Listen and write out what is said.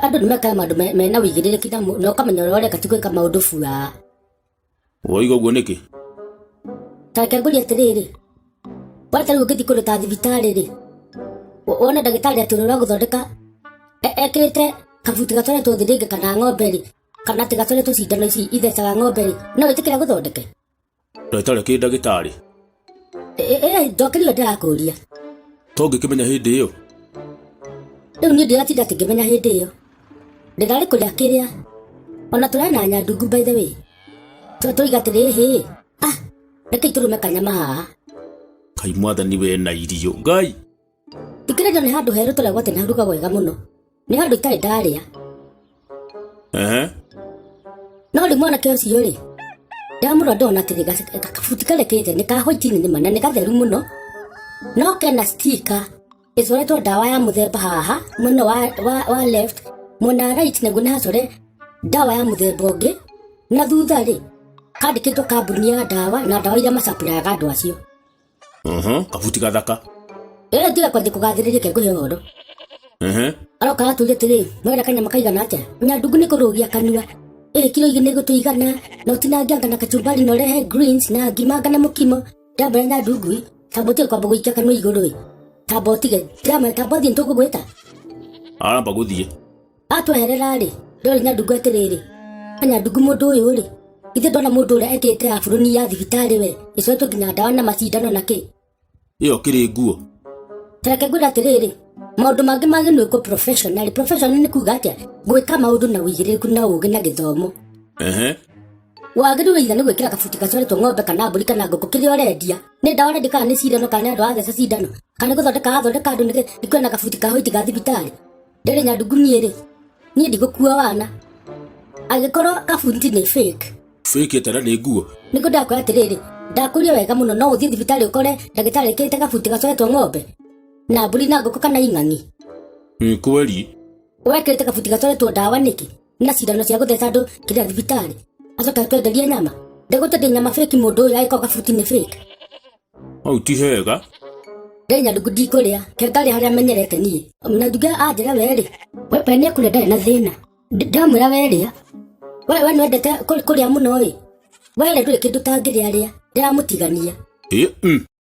Andũ nĩ mekaga maũndũ mena ũigĩrĩrĩki na ũkamenya ũrĩa ũreka ti gwĩka maũndũ bua. Woiga ũguo nĩkĩ? Ta reke ngũrie atĩrĩrĩ, we ta rĩu ũngĩthiĩ kũndũ ta thibitarĩ rĩ, wone ndagĩtarĩ atĩ ũrĩa ũragũthondeka ekĩrĩte kabuti gatoretwo thĩrĩngĩ kana ng'ombe rĩ, kana atĩ gatoretwo cindano ici ithecaga ng'ombe rĩ, no wĩtĩkĩre agũthondeke? Ndagĩtarĩ kĩ ndagĩtarĩ? Njokeria ũrĩa ndĩrakũria. To ngĩkĩmenya hĩndĩ ĩyo? Rĩu niĩ ndĩratinda atĩ ngĩmenya hĩndĩ ĩyo. Ndĩrarĩ kũrĩa kĩrĩa. Ona tũrarĩ na nyandungu by the way. Tũiga atĩrĩ hĩ, ah, reke tũrũme kanyama haha. Kai mwathani we na irio. Ngai! Thikĩrĩria nĩ handũ herũ tũragwo atĩ nĩ harugagwo wega mũno. Nĩ handũ itarĩ ndarĩa. Ehe. No rĩu mwanake ũcio rĩ, ndamũrora ndona atĩrĩ kabuti karekĩte nĩ ka white nĩ ma na nĩ gatheru mũno. No kena sticker ĩcoretwo ndawa ya mũthemba haha mwena wa left, mwena wa right naguo nĩ hacore ndawa ya mũthemba ũngĩ, na thutha rĩ kandĩkĩtwo kambuni ya ndawa na ndawa iria macapuraga andũ acio. Aha, kabuti gathaka. Ĩyo tiga kwambia kũgathĩrĩria kengũhe ũhoro. Ehe. Aroka atũria atĩrĩ, mwenda kanyama kaigana atĩa? Nyandungu nĩ kũrũgia kanua. Ĩ kiro igĩrĩ nĩ gũtũigana, na ũtinange na kachumbari na ũrehe greens na ngima na mũkimo. Ndamwĩra nyandungu ĩ, tamba ũtige kwamba gũikia kanua igũrũ ĩ. Tamba ũtige, ndamwĩra tamba ũthiĩ nĩtũgũgwĩta. Aramba gũthiĩ. Atweherera-rĩ, ndori nyandungu atĩrĩrĩ, nyandungu mũndũ ũyũ rĩ, ithe ndona mũndũ ũrĩa ekĩrĩte aburoni ya thibitarĩ we, ĩcoretwo nginya ndawa na macindano na kĩ. Ĩyo kĩrĩ nguo. Tareke ngwĩre atĩrĩrĩ, maũndũ mangĩ magĩrĩirwo gwĩkwo professionally. Professionally nĩ kuga atĩa? Gwĩka maũndũ na ũigĩrĩrĩku na ũgĩ na gĩthomo. Ehe. Wagĩrĩirwo either nĩ gwĩkĩra kabuti gacoretwo ng'ombe kana mbũri kana ngũkũ kĩrĩa ũrendia. Nĩ ndawa ũrendia kana nĩ cindano kana nĩ andũ aratheca cindano kana nĩ gũthondeka arathondeka andũ nĩ kwĩna kabuti ka white ga thibitarĩ. Ndĩrĩ nyandungu niĩ rĩ, niĩ ndigũkua wana. Angĩkorwo kabuti nĩ fake. Fake atĩa na nĩ nguo? Nĩguo ndakwĩra atĩrĩrĩ, ndakũria wega mũno no ũthiĩ thibitarĩ ũkore ndagĩtarĩ ekĩrĩte kabuti gacoretwo ng'ombe na mbũri na ngũkũ kana ing'ang'i. Nĩ kweri. Wekĩrĩte kabuti gacoretwo ndawa nĩkĩ na cindano cia gũtheca andũ kĩrĩa thibitarĩ acoke atwenderie nyama. Ndegũtwenderia nyama fake mũndũ ũyũ angĩkorwo kabuti nĩ fake. Hau ti hega. Ndĩrĩ nyandungu ndikũrĩa, ke ngarĩa harĩa menyerete niĩ. Nyandungu anjĩra we rĩ, we we nĩekũrĩa ndarĩ na thĩna. Ndamwĩra we rĩa, we we nĩwendete kũrĩa mũno ĩ, we rĩ ndũrĩ kĩndũ ũtangĩrĩa rĩa, ndĩramũtigania. Ĩ, mm.